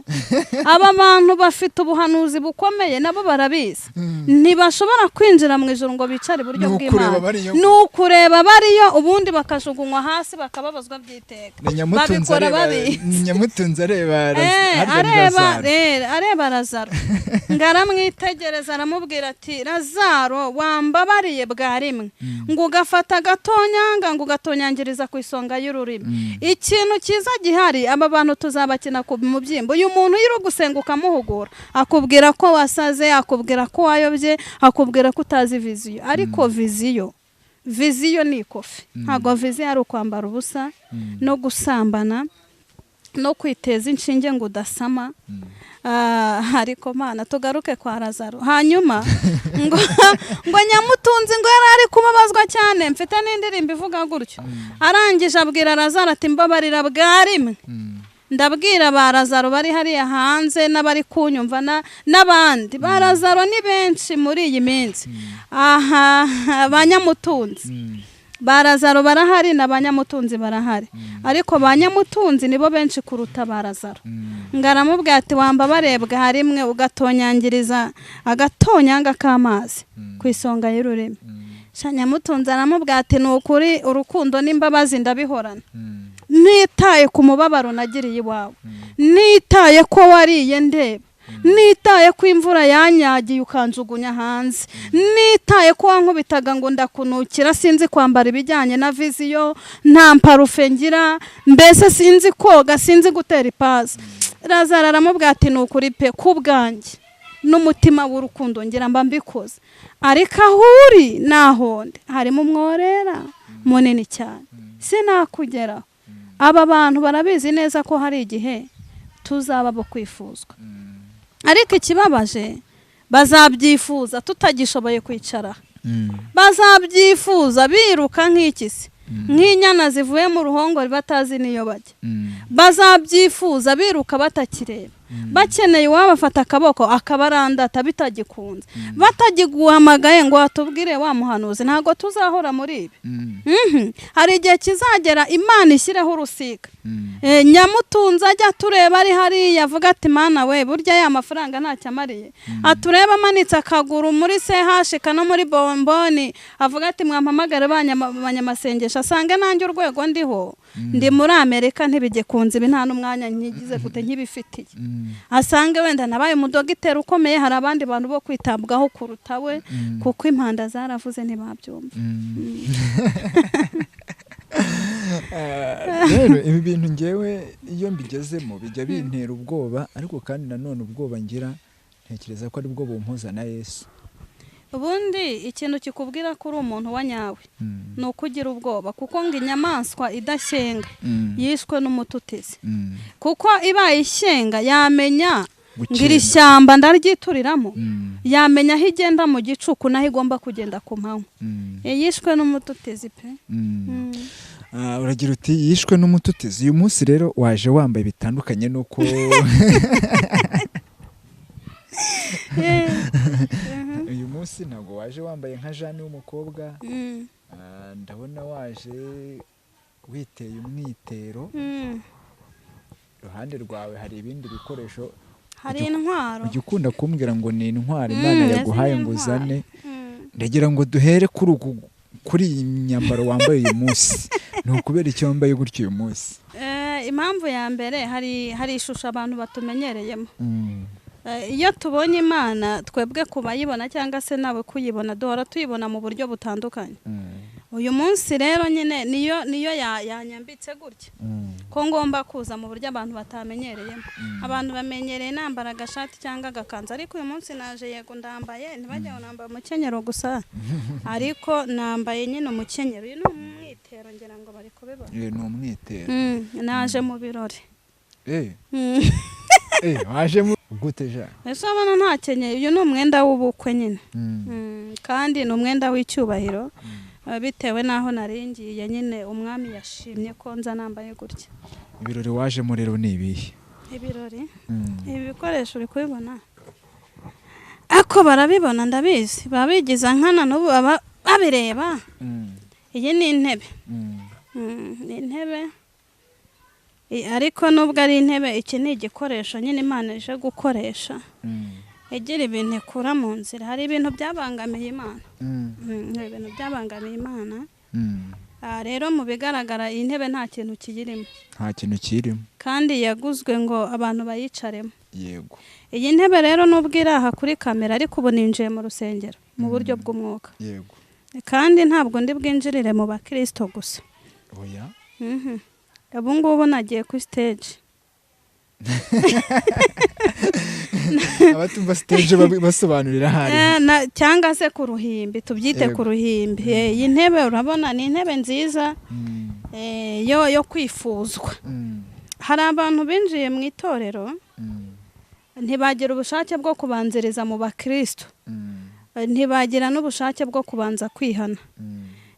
Aba bantu bafite ubuhanuzi bukomeye, nabo barabizi, ntibashobora kwinjira mu ijuru ngo bicare iburyo Ni ukureba bw'Imana. bariyo. Ni ukureba bariyo, ubundi bakajugunywa hasi bakababazwa by'iteka. Ni Nyamutunzi Babikora areba, babizi. ni Nyamutunzi areba harya ni Areba Lazaro. Areba Lazaro, ngo aramwitegereza, aramubwira ati: "Lazaro, wambabariye bwa rimwe, ngo ugafata agatonyanga, ngo ugatonyangiriza ku isonga y'ururimi." Ikintu cyiza gihari, aba bantu tuzabakina ku mubyimba. Uyu muntu iyo uri gusenga ukamuhugura, akubwira ko wasaze, akubwira ko wayobye, akubwira ko utazi vision. Ariko vision ni ikofi. Ntabwo vision ari ukwambara ubusa no gusambana no kwiteza inshinge ngo udasama. Ariko Mana, tugaruke kwa Lazaro. Hanyuma ngo Nyamutunzi ngo yari ari kubabazwa cyane, mfite n'indirimbo ivuga gutyo. Arangije abwira Lazaro ati: "Mbabarira bwa rimwe." Ndabwira ba Lazaro bari hariya hanze n'abari kunyumva n'abandi ba Lazaro ni benshi muri iyi minsi aha. Ba Nyamutunzi, ba Lazaro barahari, na ba Nyamutunzi barahari, ariko ba Nyamutunzi nibo benshi kuruta ba Lazaro. Ngo aramubwira ati: "Wamba barebwa rimwe, ugatonyangiriza agatonyanga k'amazi ku isonga y'ururimi." Sha, Nyamutunzi aramubwira ati: "Ni ukuri, urukundo n'imbabazi ndabihorana, nitaye ku mubabaro nagiriye iwawe, nitaye ko wariye ndeba, nitaye ko imvura yanyagiye ukanjugunya hanze, nitaye ko wankubitaga ngo ndakunukira, sinzi kwambara ibijyanye na vision, nta parufe ngira, mbese sinzi koga, sinzi gutera ipasi." Lazaro aramubwira ati: "Ni ukuri pe, ku bwanjye n'umutima w'urukundo ngira mba mbikoze, ariko aho uri nahonde harimo umworera munini cyane, sinakugeraho." Aba bantu barabizi neza ko hari igihe tuzaba bo kwifuzwa, ariko ikibabaje bazabyifuza tutagishoboye kwicara. Bazabyifuza biruka nk'ikisi, nk'inyana zivuye mu ruhongore batazi n'iyo bajya. Bazabyifuza biruka batakireba, bakeneye uwabafata akaboko akabarandata bitagikunze, batagiguhamagaye ngo watubwire wa muhanuzi. Ntabwo tuzahora muri ibi. Hari igihe kizagera Imana ishyireho urusika. Nyamutunzi ajya tureba ari hariya, avuga ati: "Mana we, burya ya mafaranga ntacyo amariye." Atureba amanitse akaguru muri sehashika no muri bomboni, avuga ati: "Mwampamagare banyamasengesho." Asange nanjye urwego ndiho, ndi muri Amerika, ntibigikunze ibi, nta n'umwanya nkigize gute nkibifitiye. Asange wenda nabaye umudogiteri ukomeye, hari abandi bantu bo kwitabwaho kuruta we, kuko impanda zaravuze ntibabyumva. Rero ibi bintu ngewe iyo mbigezemo bijya bintera ubwoba, ariko kandi nanone ubwoba ngira ntekereza ko ari bwo bumpuza na Yesu. Ubundi ikintu kikubwira ko uri umuntu wa nyawe ni uko ugira ubwoba, kuko ngo inyamaswa idashyenga yishwe n'umututizi, kuko ibaye ishyenga yamenya ngo iri Gukenga. shyamba ndaryituriramo, yamenya aho igenda mu gicuku n'aho igomba kugenda ku manywa. Yishwe n'umututizi pe. Uragira uti yishwe n'umututizi. Uyu munsi rero waje wambaye bitandukanye n'uko uyu munsi ntabwo waje wambaye nka Jeanne w'umukobwa. Ndabona waje witeye umwitero. Iruhande rwawe hari ibindi bikoresho. Hari intwaro. Ujya ukunda kumbwira ngo ni intwaro Imana Izi yaguhaye ni ngo intwaro. uzane. Ndagira ngo duhere kuri uku, kuri iyi myambaro wambaye uyu munsi. Ni ukubera icyo wambaye gutyo uyu munsi? Impamvu ya mbere, hari ishusho abantu batumenyereyemo. Iyo tubonye Imana, twebwe kubayibona cyangwa se nawe kuyibona, duhora tuyibona mu buryo butandukanye. Uyu munsi rero nyine niyo yanyambitse gutya, ko ngomba kuza mu buryo abantu batamenyereyemo. Abantu bamenyereye nambara agashati cyangwa agakanzu, ariko uyu munsi naje, yego ndambaye, ntibajya ngo nambaye umukenyero gusa, ariko nambaye nyine umukenyero. Uyu ni umwitero, ngira ngo bari kubibona. Ni umwitero. Naje mu birori. Waje mu gute ja? Ese urabona ntakenyeye? Uyu ni umwenda w'ubukwe nyine. Kandi ni umwenda w'icyubahiro. Bitewe n'aho naringiye nyine, umwami yashimye ko nza nambaye gutya. Ibirori wajemo rero ni ibihe? Ibirori, ibi bikoresho uri kubibona, ako barabibona, ndabizi, babigiza nkana n'ubu baba babireba. Iyi ni intebe. Ni intebe, ariko nubwo ari intebe, iki ni igikoresho nyine Imana ije gukoresha, igira ibintu ikura mu nzira. Hari ibintu byabangamiye Imana. Hari ibintu byabangamiye Imana. Rero mu bigaragara iyi ntebe nta kintu kiyirimo. Nta kintu kirimo. Kandi yaguzwe ngo abantu bayicaremo. Yego. Iyi ntebe rero nubwo iri aha kuri kamera, ariko ubu ninjiye mu rusengero mu buryo bw'umwuka. Yego. Kandi ntabwo ndi bwinjirire mu bakristo gusa. Oya. Ubu ngubu nagiye kuri stage. Abatumva stage basobanurira ahari. Cyangwa se ku ruhimbi, tubyite ku ruhimbi. Iyi ntebe urabona ni intebe nziza, yo kwifuzwa. Hari abantu binjiye mu itorero ntibagira ubushake bwo kubanziriza mu bakristo, ntibagira n'ubushake bwo kubanza kwihana,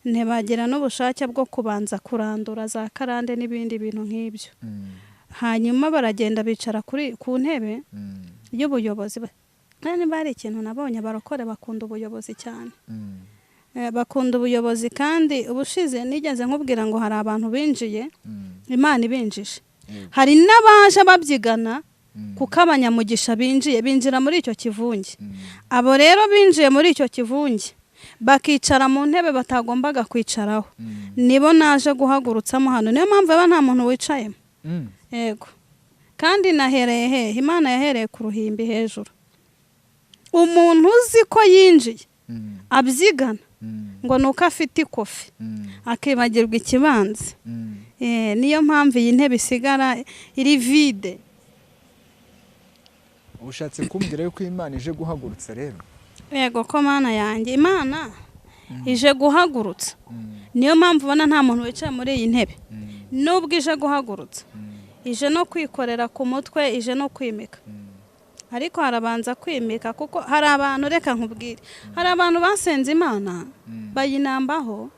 ntibagira n'ubushake bwo kubanza kurandura za karande n'ibindi bintu nk'ibyo. Hanyuma baragenda bicara ku ntebe y'ubuyobozi. Niba hari ikintu nabonye, abarokore bakunda ubuyobozi cyane. Bakunda ubuyobozi, kandi ubushize nigeze nkubwira ngo hari abantu binjiye Imana ibinjije, hari n'abaje babyigana kuko abanyamugisha binjiye binjira muri icyo kivunge. Abo rero binjiye muri icyo kivunge bakicara mu ntebe batagombaga kwicaraho, nibo naje guhagurutsamo hano. Niyo mpamvu aba nta muntu wicayemo. Yego. Kandi nahereye hehe? Imana yahereye ku ruhimbi hejuru. Umuntu uzi ko yinjiye abyigana ngo nuko afite ikofi akibagirwa ikibanza. Niyo mpamvu iyi ntebe isigara iri vide. Ushatse kumbwira yuko Imana ije guhagurutsa rero? Yego ko Mana yanjye, Imana ije guhagurutsa. Niyo mpamvu ubona nta muntu wicaye muri iyi ntebe. Nubwo ije guhagurutsa, ije no kwikorera ku mutwe, ije no kwimika. Ariko harabanza kwimika, kuko hari abantu, reka nkubwire, hari abantu basenze Imana bayinambaho,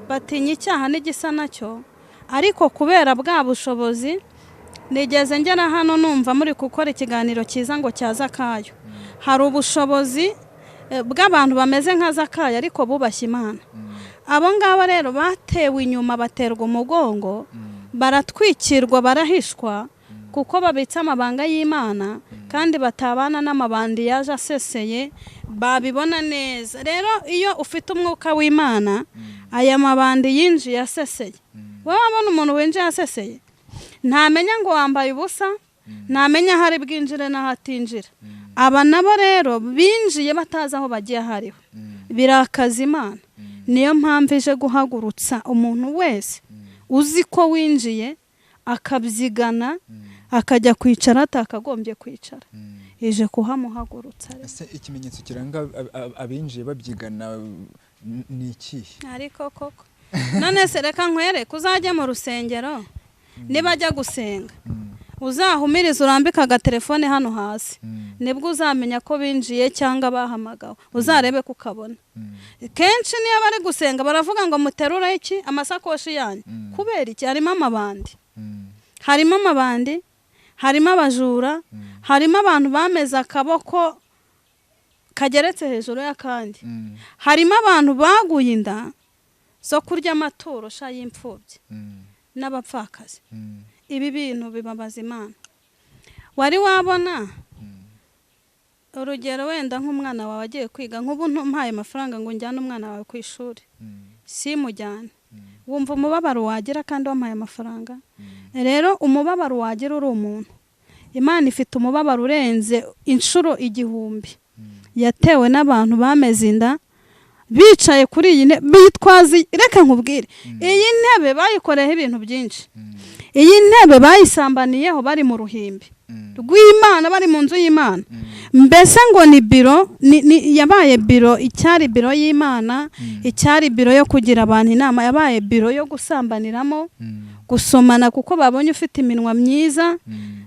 batinya icyaha n'igisa nacyo, ariko kubera bwa bushobozi. Nigeze ngera hano numva muri gukora ikiganiro cyiza ngo cya Zakayo. Hari ubushobozi bw'abantu bameze nka Zakayo ariko bubashye Imana. Abo ngabo rero batewe inyuma, baterwa umugongo, baratwikirwa, barahishwa, kuko babitse amabanga y'Imana kandi batabana n'amabandi yaje aseseye, babibona neza. Rero iyo ufite umwuka w'Imana, aya mabandi yinjiye aseseye. Wowe wabona umuntu winjiye aseseye, ntamenya ngo wambaye ubusa, ntamenya aho ari bwinjire n'aho atinjira. Aba nabo rero binjiye batazi aho bagiye hariho, birakaza Imana. Niyo mpamvu ije guhagurutsa umuntu wese uzi ko winjiye akabyigana, akajya kwicara atakagombye kwicara. Ije kuhamuhagurutsa. Ese ikimenyetso kiranga abinjiye babyigana ni ikihe? Ariko koko none se reka nkwereke, uzajya mu rusengero nibajya gusenga, uzahumiriza urambika agatelefone hano hasi, nibwo uzamenya ko binjiye cyangwa bahamagawe. Uzarebe ko ukabona. Kenshi niyo bari gusenga baravuga ngo muterure iki amasakoshi yanyu. Kubera iki? Harimo amabandi, harimo amabandi, harimo abajura, harimo abantu bameze akaboko kageretse hejuru y'akandi, harimo abantu baguye inda zo kurya amaturo sha y'imfubyi n'abapfakazi. Ibi bintu bibabaza Imana. Wari wabona urugero wenda nk'umwana wawe agiye kwiga, nk'ubu ntumpaye amafaranga ngo njyane umwana wawe ku ishuri, simujyane, wumva umubabaro wagira kandi wampaye amafaranga? Rero umubabaro wagira uri umuntu, Imana ifite umubabaro urenze inshuro 1000 yatewe n'abantu bameze inda bicaye kuri iyi ntebe bitwaza. Reka nkubwire, iyi ntebe bayikoreyeho ibintu byinshi. Iyi ntebe bayisambaniyeho bari mu ruhimbi rw'Imana, bari mu nzu y'Imana. Mbese ngo ni biro, yabaye biro, icyari biro y'Imana, icyari biro yo kugira abantu inama, yabaye biro yo gusambaniramo, gusomana, kuko babonye ufite iminwa myiza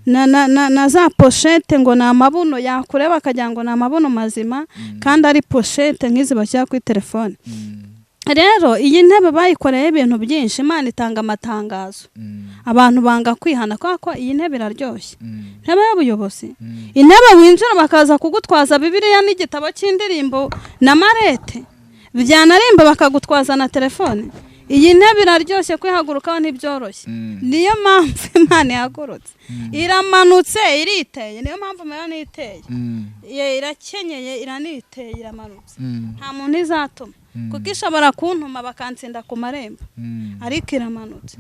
na za pochette ngo ni amabuno, yakureba akagira ngo ni amabuno mazima, kandi ari pochette nk'izi bashyira kuri telefone. Rero iyi ntebe bayikoreyeho ibintu byinshi, Imana itanga amatangazo, abantu banga kwihana kubera ko iyi ntebe iraryoshye. Intebe y'ubuyobozi, intebe winjira bakaza kugutwaza Bibiliya n'igitabo cy'indirimbo na marete, byanarimba bakagutwaza na telefone. Iyi ntebe iraryoshye, kwihagurukaho ntibyoroshye. Niyo mpamvu Imana ihagurutse, iramanutse, iriteye. Niyo mpamvu mubona iteye, irakenyeye, iraniteye, iramanutse. Nta muntu izatuma, kuko ishobora kuntuma bakantsinda ku marembo, ariko iramanutse,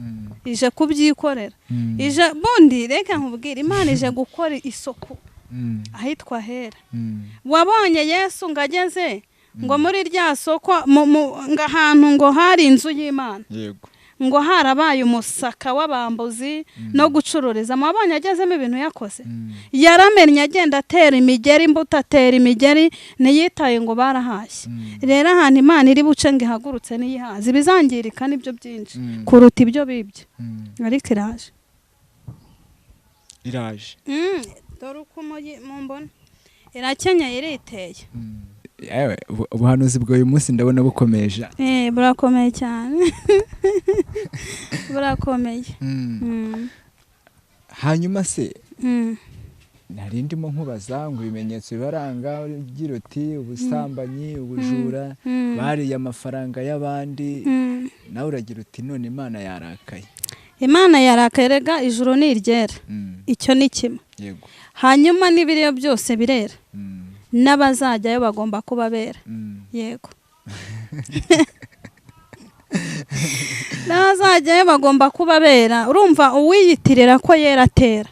ije kubyikorera. Ije bundi, reka nkubwire, Imana ije gukora isuku ahitwa hera. Wabonye Yesu ngo ageze ngo muri rya soko, ngo ahantu ngo hari inzu y'Imana, ngo harabaye umusaka w'abambuzi no gucururiza. Wabonye agezemo ibintu yakoze, yaramennye, agenda atera imigeri, imbuto atera imigeri, ntiyitaye ngo barahashye. Rero ahantu Imana iri buce ngo ihagurutse n'iyihaze, ibizangirika nibyo byinshi kuruta ibyo bibye, ariko iraje. Iraje. Dore uko mumbona, irakenyeye, iriteye. Yewe, ubuhanuzi bw'uyu munsi ndabona bukomeje. Burakomeye cyane, burakomeye. Hanyuma se, nari ndimo nkubaza ngo ibimenyetso bibaranga, ugira uti ubusambanyi, ubujura, bariye amafaranga y'abandi, nawe uragira uti none Imana yarakaye. Imana yarakaye. Rega ijuru ni iryera, icyo ni kimwe. Hanyuma n'ibiriyo byose birera, n'abazajyayo bagomba kuba bera. Yego, n'abazajyayo bagomba kuba bera. Urumva uwiyitirira ko yera atera,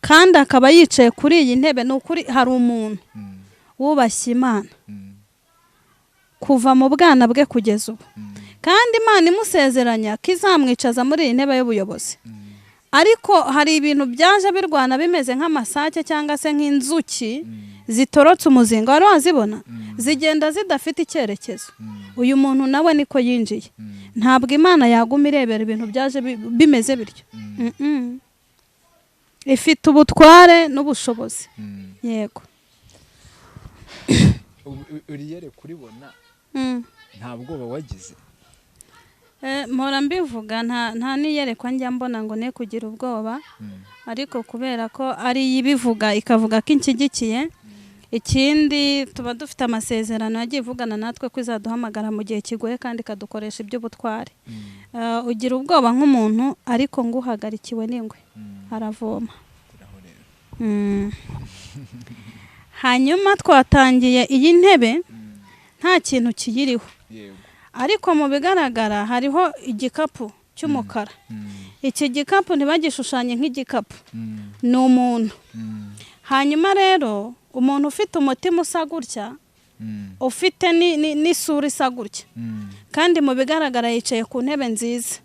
kandi akaba yicaye kuri iyi ntebe, ni ukuri hari umuntu wubashye Imana kuva mu bwana bwe kugeza ubu, kandi Imana imusezeranya ko izamwicaza muri iyi ntebe y'ubuyobozi. Ariko hari ibintu byaje birwana bimeze nk'amasake cyangwa se nk'inzuki zitorotse umuzinga, wari wazibona zigenda zidafite icyerekezo. Uyu muntu nawe niko yinjiye. Ntabwo Imana yaguma irebera ibintu byaje bimeze bityo. Ifite ubutware n'ubushobozi. Yego. Uriyere kuribona, nta bwoba wagize? Mpora mbivuga, nta niyerekwa njya mbona ngo ne kugira ubwoba, ariko kubera ko ari ibivuga ikavuga ko inshyigikiye. Ikindi tuba dufite amasezerano yagiye ivugana natwe ko izaduhamagara mu gihe kigoye kandi ikadukoresha iby'ubutware. Ugira ubwoba nk'umuntu, ariko nguhagarikiwe n'ingwe aravoma. Hanyuma twatangiye iyi ntebe nta kintu kiyiriho, ariko mu bigaragara hariho igikapu cy'umukara. Iki gikapu ntibagishushanye nk'igikapu, ni umuntu. Hanyuma rero umuntu ufite umutima usa gutya, ufite n'isura isa gutya, kandi mu bigaragara yicaye ku ntebe nziza,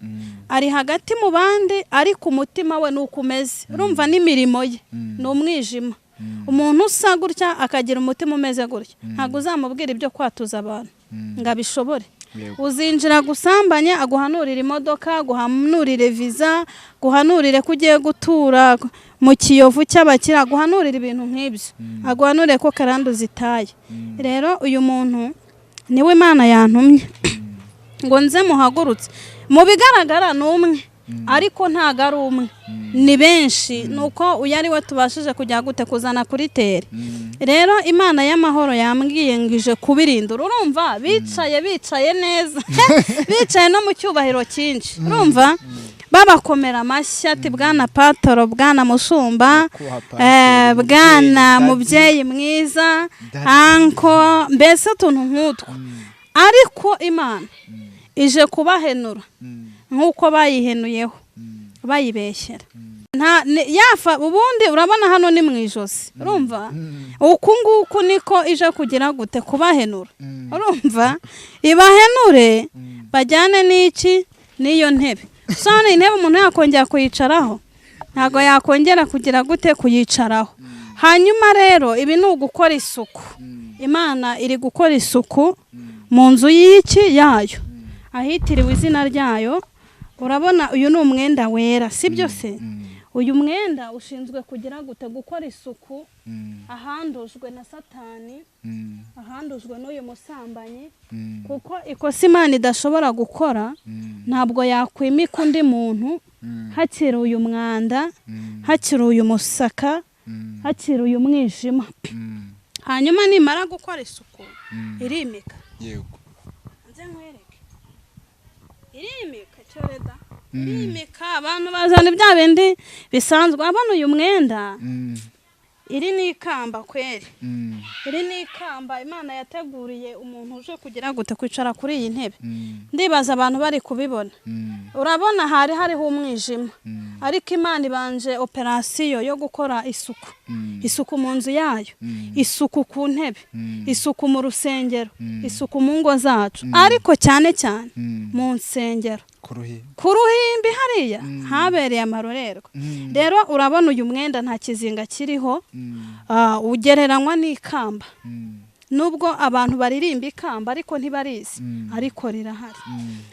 ari hagati mu bandi, ariko umutima we ni uko umeze. Urumva n'imirimo ye ni umwijima. Umuntu usa gutya akagira umutima umeze gutya, ntabwo uzamubwira ibyo kwatuza abantu ngo abishobore. Uzinjira gusambanya, aguhanurire imodoka, aguhanurire viza, aguhanurire ko ugiye gutura mu Kiyovu cy'abakire, aguhanurire ibintu nk'ibyo, aguhanurire ko karandu zitaye. Rero uyu muntu niwe Imana yantumye ngo nze muhagurutse. Mu bigaragara ni umwe, ariko ntago ari umwe, ni benshi. Nuko uyu ari we tubashije kujya gute kuzana kuri tere. Rero Imana y'amahoro yambwiye ngo ije kubirindura. Urumva bicaye bicaye neza, bicaye no mu cyubahiro cyinshi, urumva babakomera amashyi ati bwana patoro, bwana mushumba, bwana mubyeyi mwiza, anko, mbese utuntu nk'utwo. Ariko Imana ije kubahenura nk'uko bayihenuyeho bayibeshyera. Yafa ubundi urabona hano ni mu ijosi, urumva uku nguku niko ije kugira gute kubahenura. Urumva ibahenure bajyane n'iki n'iyo ntebe. So hano intebe umuntu yakongera kuyicaraho, ntabwo yakongera kugira gute kuyicaraho. Hanyuma rero ibi ni ugukora isuku. Imana iri gukora isuku mu nzu y'iki yayo, ahitiriwe izina ryayo. Urabona uyu ni umwenda wera, si byo se? Uyu mwenda ushinzwe kugira gute? Gukora isuku ahandujwe na Satani, ahandujwe n'uyu musambanyi, kuko ikosa Imana idashobora gukora, ntabwo yakwimika undi muntu hakiri uyu mwanda, hakiri uyu musaka, hakiri uyu mwijima. Hanyuma nimara gukora isuku irimika. Yego. Nze nkwereke. Irimika cyoreda. Irimika abantu bazana bya bindi bisanzwe. Abana uyu mwenda iri ni ikamba kweri. Iri ni ikamba Imana yateguriye umuntu uje kugira gute? Kwicara kuri iyi ntebe. Ndibaza abantu bari kubibona. Urabona hari hariho umwijima, ariko Imana ibanje operasiyo yo gukora isuku. Isuku mu nzu yayo, isuku ku ntebe, isuku mu rusengero, isuku mu ngo zacu, ariko cyane cyane mu nsengero. Ku ruhimbi hariya habereye amarorerwa. Rero urabona uyu mwenda nta kizinga kiriho, ugereranywa n'ikamba. Nubwo abantu baririmba ikamba ariko ntibarizi, ariko rirahari.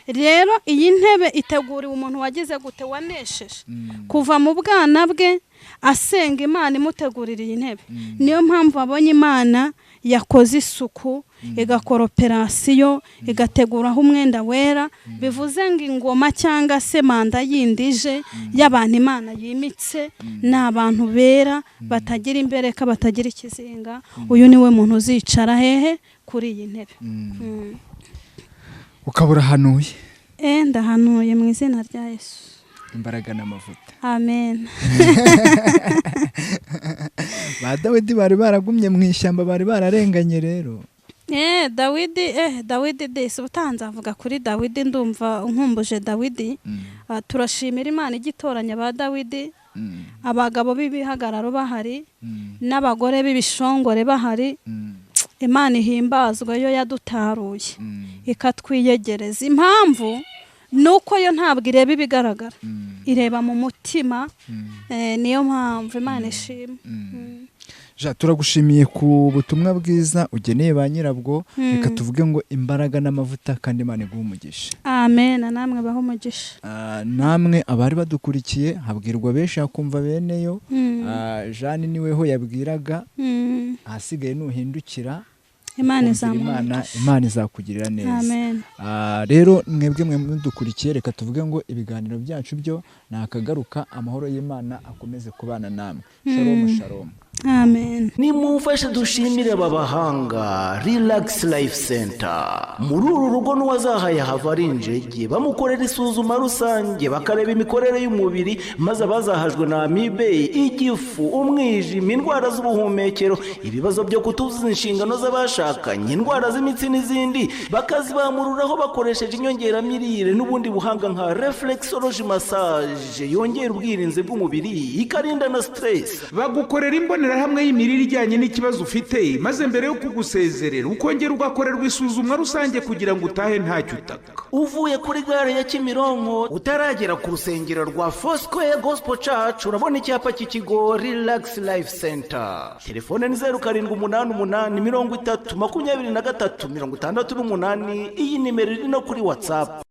Rero iyi ntebe iteguriwe umuntu wagize gute? Wanesheje kuva mu bwana bwe asenga Imana imutegurira iyi ntebe. Niyo mpamvu abonye Imana yakoze isuku, igakora operasiyo, igateguraho umwenda wera, bivuze ngo ingoma cyangwa se manda yindije y'abantu Imana yimitse ni abantu bera batagira imbereka, batagira ikizinga. Uyu niwe muntu uzicara hehe? Kuri iyi ntebe. Ukaba urahanuye? Ndahanuye mu izina rya Yesu. Imbaraga n'amavuta. Amen. Ba Dawidi bari baragumye mu ishyamba, bari bararenganye rero. Dawidi desi ubutanze avuga kuri Dawidi, ndumva nkumbuje Dawidi. Turashimira Imana igitoranya ba Dawidi, abagabo b'ibihagararo bahari, n'abagore b'ibishongore bahari. Imana ihimbazwe yo yadutaruye ikatwiyegereza. Impamvu nuko yo ntabwo ireba ibigaragara, ireba mu mutima. Niyo mpamvu Imana ishima. Ja, turagushimiye ku butumwa bwiza ugeneye ba nyirabwo. Reka tuvuge ngo imbaraga n'amavuta, kandi Imana iguhe umugisha. Amen. Namwe baho umugisha. Namwe abari badukurikiye, habwirwa benshi hakumva beneyo. Jeanne niweho yabwiraga, ahasigaye nuhindukira Imana Imana izakugirira neza. Amen. Rero mwebwe mwe mudukurikiye, reka tuvuge ngo ibiganiro byacu byo nakagaruka. Amahoro y'Imana akomeze kubana namwe. Shalom, shalom. Amen. Nimumfashe dushimire aba bahanga Relax Life Center. Muri uru rugo n'uwazahaye hava ari injege, bamukorera isuzuma rusange, bakareba imikorere y'umubiri, maze abazahajwe na amibe, igifu, umwijima, indwara z'ubuhumekero, ibibazo byo kutuzuza inshingano z'abashakanye, indwara z'imitsi n'izindi, bakazibamururaho bakoresheje inyongeramirire n'ubundi buhanga nka reflexology massage yongera ubwirinzi bw'umubiri, ikarinda na stress. Bagukorera imbonerahamwe y'imirire ijyanye n'ikibazo ufite, maze mbere yo kugusezerera ukongera ugakorerwa isuzumwa rusange kugira ngo utahe ntacyo utaka. Uvuye kuri gare ya Kimironko utaragera ku rusengero rwa Foursquare Gospel Church, urabona icyapa cy'ikigo Relax Life Center. Telefone ni 0788 30 23 68. Iyi nimero iri no kuri WhatsApp.